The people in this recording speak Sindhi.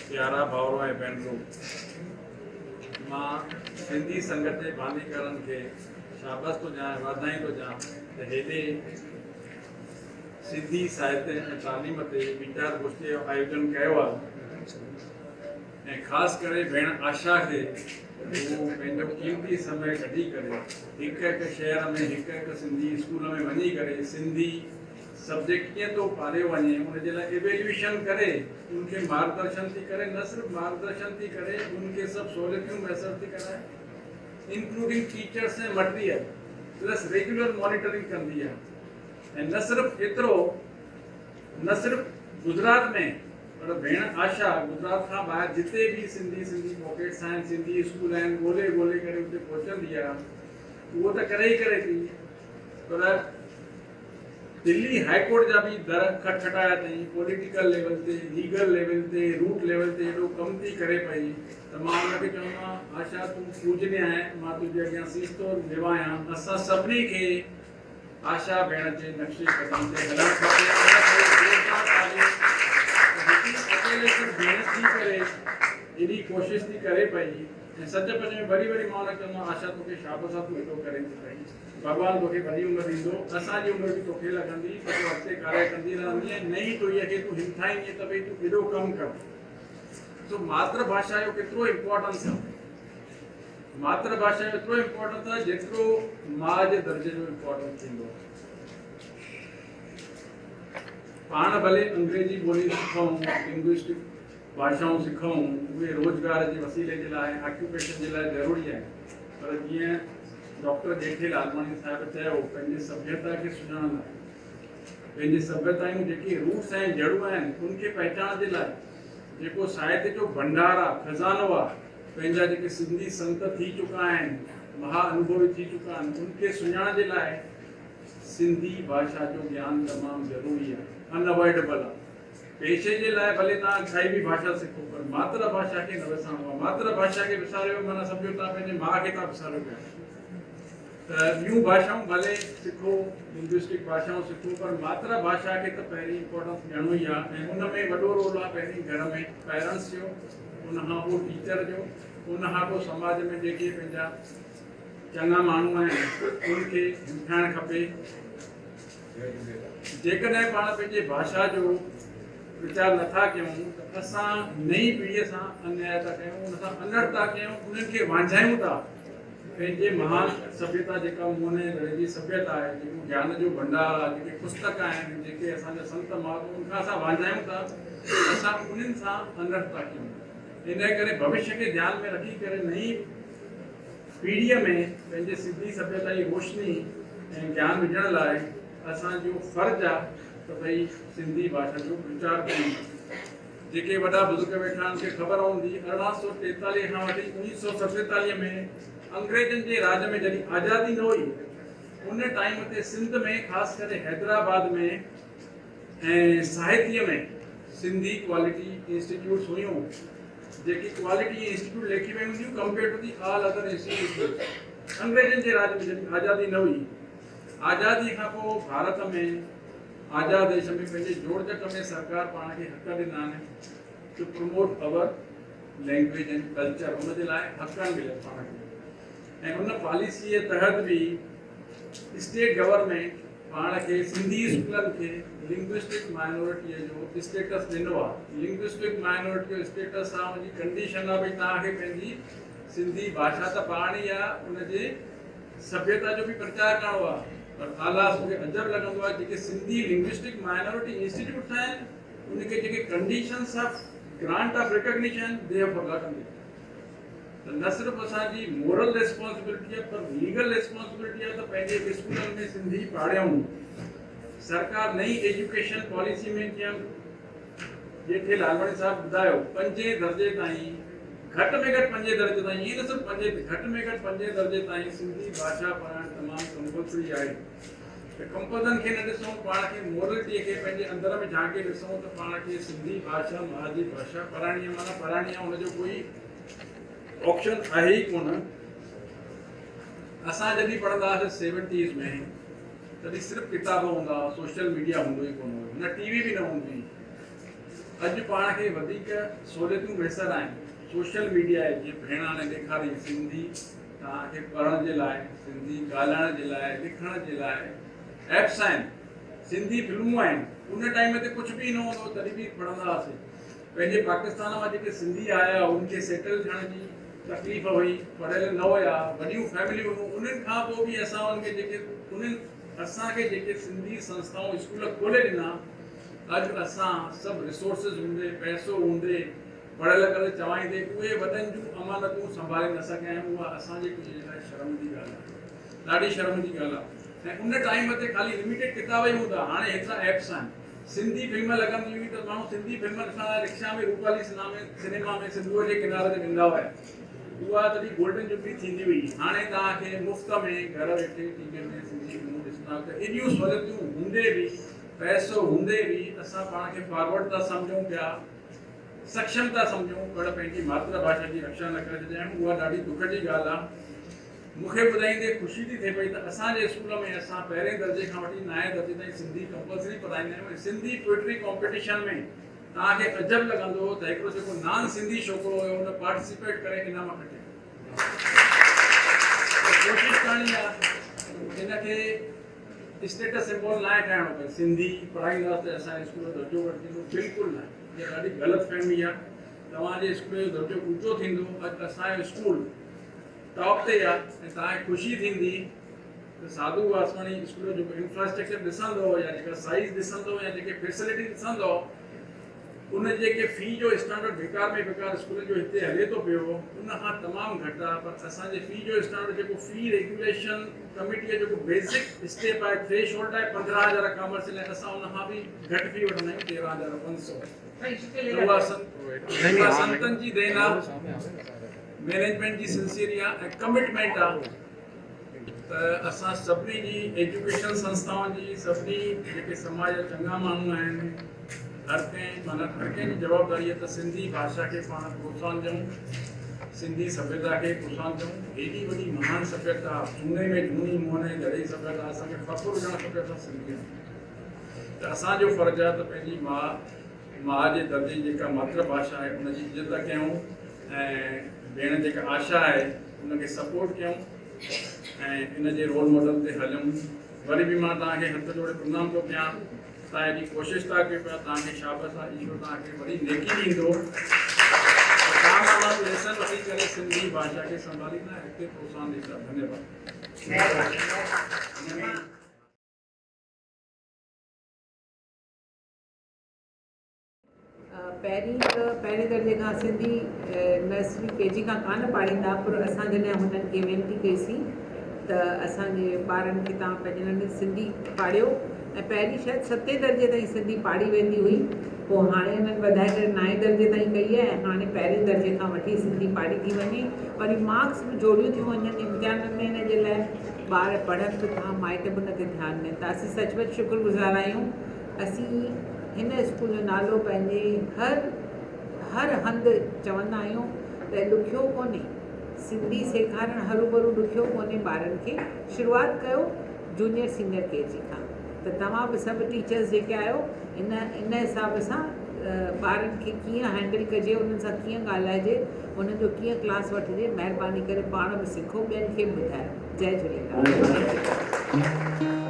پيارا ڀائرو ۽ ڀينرون، مان سنڌي سنگت جي بانيڪارن کي شابس ٿو ڏيان ۽ واڌايون ٿو ڏيان ته هيڏي سنڌي ساهتيه ۽ تعليم تي ويچار گوشتيء جو آيوجن ڪيو آهي ۽ خاص ڪري ڀيڻ آشا کي هو پنهنجو قيمتي سمي ڪڍي ڪري هڪ هڪ شهر ۾ هڪ هڪ سنڌي اسڪول ۾ وڃي ڪري سنڌي سبجيڪٽ ڪيئن ٿو پاڙهيو وڃي ان جي لاء ايويليوشن ڪري ان کي مارگدرشن ٿي ڪري نه صرف مارگدرشن ٿي ڪري ان کي سڀ سهولتيون ميسر ٿي ڪرائي including teachers ۽ material plus regular monitoring ڪندي آهي ۽ نه صرف ايترو نه صرف گجرات ۾ پر ڀيڻ آشا گجرات کان ٻاهر جتي به سنڌي سنڌي پاڪيٽس آهن سنڌي اسڪول آهن ڳولي ڳولي ڪري اتي پهچندي آهي اهو ته ڪري ئي ڪري ٿي پر دلي هاء ڪورٽ جا به در کٽکٽايا اٿئي، پوليٽيڪل ليول تي، ليگل ليول تي، روٽ ليول تي ايڏو ڪم ٿي ڪري پئي ته مان ان کي چوندو آهيان آشا تون پوجني آهين، مان تنهنجي اڳيان سيس ٿو نوايان، اسان سڀني کي آشا ڀيڻ جي نقش قدم تي هلڻ کپي، ان کي زوردار تاڙيون ته هڪڙي اڪيلي سر ڀيڻ ٿي ڪري ايڏي ڪوشش ٿي ڪري پئي ۽ سچ پچ ۾ وري وري مان ان کي چوندو آهيان آشا توکي شابس آ تون ايڏو ڪرين ٿي پئي. ڀڳوان توکي وڏي عمر ڏيندو، اسان جي عمر به توکي لڳندي ته تون اڳتي ڪاريه ڪندي رهندينء ۽ نئين ٽوئيء کي تون همٿائيندينء ته ڀئي تون ايڏو ڪم ڪر. سو ماتر ڀاشا جو ڪيترو امپارٽنس آهي. ماتر ڀاشا جو ايترو امپارٽنس آهي جيترو ماء جي درجي جو امپارٽنس ٿيندو آهي. پاڻ ڀلي انگريزي ٻولي سکون، لنگوئسٽڪ ڀاشائون سکون، اهي روزگار جي وسيلي جي لاء، آڪيوپيشن جي لاء ضروري آهن پر جيئن ڊاڪٽر ڄيٺي لالواڻي صاحب چيو، پنهنجي سڀيتا کي سڃاڻڻ لاء، پنهنجي سڀيتا جون جيڪي روٽس ۽ جڙون آهن، ان کي پهچانڻ جي لاء جيڪو ساهتيه جو ڀنڊار آهي، خزانو آهي، پنهنجا جيڪي سنڌي سنت ٿي چڪا آهن، مها انوڀوي ٿي چڪا آهن، ان کي سڃاڻڻ جي لاء سنڌي ڀاشا جو گيان تمام ضروري آهي، ان اوائڊبل آهي. پيشي جي لاء ڀلي توهان ڪائي به ڀاشا سکو پر ماتر ڀاشا کي نه وسارڻو آهي. ماتر ڀاشا کي وساريو معنيٰ سمجهو توهان پنهنجي ماء کي ٿا وساريو پيا. ته ٻيون ڀاشائون ڀلي سکو، لنگوسٽڪ ڀاشائون سکو پر ماتر ڀاشا کي ته پهرين امپورٽنس ڏيڻو ئي آهي ۽ ان ۾ وڏو رول آهي پهرين گهر ۾ پيرنٽس جو، ان کان پوء ٽيچر جو، ان کان پوء سماج ۾ جيڪي پنهنجا چڱا ماڻهو آهن ان کي همٿائڻ کپي. جيڪڏهن پاڻ پنهنجي ڀاشا جو پرچار نٿا ڪيون ته اسان نئين پيڙهيء سان انياء ٿا ڪيون، ان سان انڙ ٿا ڪيون، انهن کي وانجهايون ٿا. پنهنجي مهان سڀيتا جيڪا موهن جي دڙي جي سڀيتا آهي، جيڪو گيان جو ڀنڊار آهي، جيڪي پستڪ آهن، جيڪي اسان جا سنت مهاتما ان کان اسان وانجهايون ٿا، اسان انهن سان انڙ ٿا ڪيون. انهيء ڪري ڀوشيه کي ڌيان ۾ رکي ڪري نئين پيڙهيء ۾ پنهنجي سنڌي سڀيتا جي روشني ۽ گيان وجهڻ لاء اسان جو فرض آ ته ڀئي سنڌي ڀاشا جو پرچار ڪيون. جيڪي وڏا بزرگ ويٺا آهن کي خبر هوندي 1843 کان وٺي 1947 ۾ انگريزن جي راڄ ۾ جڏهن آزادي نه هئي ان ٽائيم تي سنڌ ۾ خاص ڪري حيدرآباد ۾ ۽ ساهتيه ۾ سنڌي ڪوالٽي انسٽيٽيوٽس هيون جيڪي ڪوالٽي انسٽيٽيوٽ ليکي ويون هونديون compare to the all other institute انگريزن جي راڄ ۾ جڏهن آزادي نه هئي آزادي کان پوء ڀارت ۾ آزاد ديش ۾ پنهنجي جوڙجڪ ۾ سرڪار پاڻ کي حق ڏنا آهن to promote our language and culture ان جي لاء حق آهن مليل پاڻ کي ۽ ان پاليسيء تحت به اسٽيٽ گورنمينٽ پاڻ کي سنڌي اسڪولن کي لنگوسٽڪ مائنورٽيء جو اسٽيٽس ڏنو آهي. لنگوسٽڪ مائنورٽي جو اسٽيٽس آهي ان جي ڪنڊيشن آهي ڀئي توهان کي پنهنجي سنڌي ڀاشا ته پڙهائڻي آهي ان جي سڀيتا جو به پرچار ڪرڻو آهي پر آلاس مون کي عجب لڳندو آهي جيڪي سنڌي لنگوسٽڪ مائنورٽي انسٽيٽيوٽ آهن ان کي جيڪي conditions of grant of recognition they have forgotten it. ته نه صرف اسان جي مورل ريسپانسبلٽي آهي پر ليگل ريسپانسبلٽي آهي ته پنهنجي اسڪولن ۾ سنڌي پاڙهيون. سرڪار نئين ايجوڪيشن پاليسي ۾ جيئن ڄيٺي لالواڻي صاحب ٻڌايو پنجين درجي تائين گهٽ ۾ گهٽ پنجين درجي تائين ائين نه صرف پنجين گهٽ ۾ گهٽ پنجين درجي تائين سنڌي ڀاشا پڙهائڻ تمام ڪمپلسري آهي. ته ڪمپوزن کي نه ڏسون، پاڻ کي مورلٽيء کي پنهنجي اندر ۾ جهانڪي ڏسون ته پاڻ کي سنڌي ڀاشا ماء جي ڀاشا پڙهائڻي آهي معنيٰ پڙهائڻي آهي ان جو ڪوئي آپشن آهي ئي ڪونه. اسان جڏهن پڙهندا هئاسين سيونٽيز ۾ تڏهن صرف ڪتاب هوندا هئا، سوشل ميڊيا هوندو ئي ڪونه هيو، نه ٽي وي به نه هوندي هئي. اڄ پاڻ کي وڌيڪ سهوليتون ميسر آهن، سوشل ميڊيا آهي جيئن ڀيڻ هاڻي ڏيکاري سنڌي توهان کي پڙهڻ جي لاء، سنڌي ڳالهائڻ جي لاء، لکڻ جي لاء ايپس آهن، سنڌي فلمون آهن، ان ٽائيم تي ڪجهه به نه هوندو هو تڏهن به پڙهندا هئاسين. پنهنجي پاڪستان مان جيڪي سنڌي آيا انهن کي سيٽل ٿيڻ جي تڪليف هئي، پڙهيل نه هيا، وڏيون فيمليون هيون، انهن کان پوء به اسان انهن کي جيڪي انهن اسان کي جيڪي سنڌي سنسٿائون اسڪول کولي ڏنا، اڄ اسان سڀ ريسورسز هوندي، پئسو هوندي، پڙهيل لکيل چوائيندي اهي وڏن جون امانتون سنڀالي نه سگهيا آهيون اها اسان جي جي لاء شرم جي ڳالهه آهي ڏاڍي شرم جي ڳالهه آهي ۽ ان ٽائيم تي خالي لميٽيڊ ڪتاب ئي هوندا هاڻي هيترا ايپس آهن سنڌي فلم لڳندي هئي ته ماڻهو سنڌي فلم ڏسڻ لاء رڪشا ۾ روپالي سئنيما ۾ سنڌوء جي ڪناري تي ويندا هيا اها تڏهن گولڊن جوبلي ٿيندي هئي هاڻي توهان کي مفت ۾ گهر ويٺي ٽي وي ۾ سنڌي فلمون ڏسندا ته ايڏيون سهولتيون هوندي به پئسو هوندي به اسان پاڻ کي فارورڊ ٿا سمجهون پيا سڪشم ٿا سمجهون پر پنهنجي ماتر ڀاشا جي رڪشا نه ڪري سگهيا آهيون اها ڏاڍي دک جي ڳالهه آهي. مون کي ٻڌائيندي خوشي ٿي ٿئي پئي ته اسان جي اسڪول ۾ اسان پهرين درجي کان وٺي نائين درجي تائين سنڌي ڪمپلسري پڙهائيندا آهيون ۽ سنڌي پوئٽري ڪامپيٽيشن ۾ توهان کي عجب لڳندو ته هڪڙو جيڪو نان سنڌي ڇوڪرو هيو ان پارٽيسپيٽ ڪري انعام کٽيا. ڪوشش ڪرڻي آهي ان کي اسٽيٽس سمبول ناهي ٺاهڻو ڀئي سنڌي پڙهائينداس ته اسان جي اسڪول جو درجو گهٽ ٿيندو بلڪل نه اها ڏاڍي غلط فهمي آهي توهان جي اسڪول جو درجو اوچو ٿيندو اڄ اسان جو اسڪول ٽاپ تي آهي ۽ توهان کي خوشي ٿيندي ته ساڌو واسواڻي اسڪول جو جيڪو انفراسٽرڪچر ڏسندو يا جيڪا سائيز ڏسندو يا جيڪي فيسلٽي ڏسندو ان جيڪي في جو اسٽانڊرڊ بيڪار ۾ بيڪار اسڪولن جو هتي هلي ٿو پيو ان کان تمام گهٽ آهي پر اسان جي في جو اسٽانڊرڊ جيڪو في ريگيوليشن ڪميٽي جو جيڪو بيسڪ اسٽيپ آهي ٿريش هولڊ آهي 15000 ڪامرس لاء اسان ان کان به گهٽ في وٺندا آهيون 13500 اها سنتن جي دين آهي مينيجمينٽ جي سنسيئري آهي ۽ ڪمٽمينٽ آهي ته اسان سڀني جي ايجوڪيشن سنسٿائن جي سڀني جيڪي سماج جا چڱا ماڻهو آهن هر ڪنهن معنيٰ هر ڪنهن جي جوابداري آهي ته سنڌي ڀاشا کي پاڻ پروتساهن ڏيون سنڌي سڀيتا کي پروتساهن ڏيون هيڏي وڏي مهان سڀيتا جهوني ۾ جهوني موهن جي دڙي سڀيتا اسان کي فخر هجڻ کپي اسان سنڌي آهيون ته اسان جو فرض آهي ته پنهنجي ماء ماء جي درجي جي جيڪا ماتر ڀاشا آهي ان جي عزت ڪيون ۽ ڀيڻ جيڪا آشا آهي ان کي سپورٽ ڪيون ۽ ان جي رول ماڊل تي هليون وري به مان توهان کي هٿ جوڙي پرنام ٿو ڪيان توهان ايڏي ڪوشش ٿا ڪيو پيا توهان کي شابس آهي ايشور توهان کي وڏي نيڪي ڏيندو توهان مان ماڻهو ليسن وٺي ڪري سنڌي ڀاشا کي سنڀاليندا ۽ اڳتي پروتساهن ڏيندا ڌنيواد. پهرين ته پهرين درجي کان سنڌي نرسري ڪي جي کان ڪانه پاڙهيندا پر اسان جڏهن هنن کي وينتي ڪئي سين ته اسان جي ٻارن کي توهان پنهنجي ننڍن سنڌي پاڙهيو ۽ پهرين شايد ستين درجي تائين سنڌي پاڙهي ويندي هئي پوء هاڻي هنن وڌائي ڪري نائين درجي تائين ڪئي آهي ۽ هاڻي پهرين درجي کان وٺي سنڌي پاڙهي ٿي وڃي وري مارڪس به جوڙيون ٿيون وڃن امتحانن ۾ هن جي لاء ٻار پڙهن به ٿا مائٽ به ان تي ڌيان ڏين ٿا اسين سچ پچ شڪر گذار آهيون اسين هن اسڪول جو نالو پنهنجي هر هر هنڌ چوندا آهيون ته ڏکيو ڪونهي سنڌي سيکارڻ هروڀرو ڏکيو ڪونهي ٻارن کي شروعات ڪيو جونيئر سينيئر ڪي جي کان ته توهان به سڀ ٽيچرس جيڪي آهيو ان ان حساب سان ٻارن کي ڪيئن هينڊل ڪجي انهن سان ڪيئن ڳالهائجي انهن جو ڪيئن ڪلاس وٺجي مهرباني ڪري پاڻ به سکو ٻين کي به ٻڌايو جئي جهوليلال.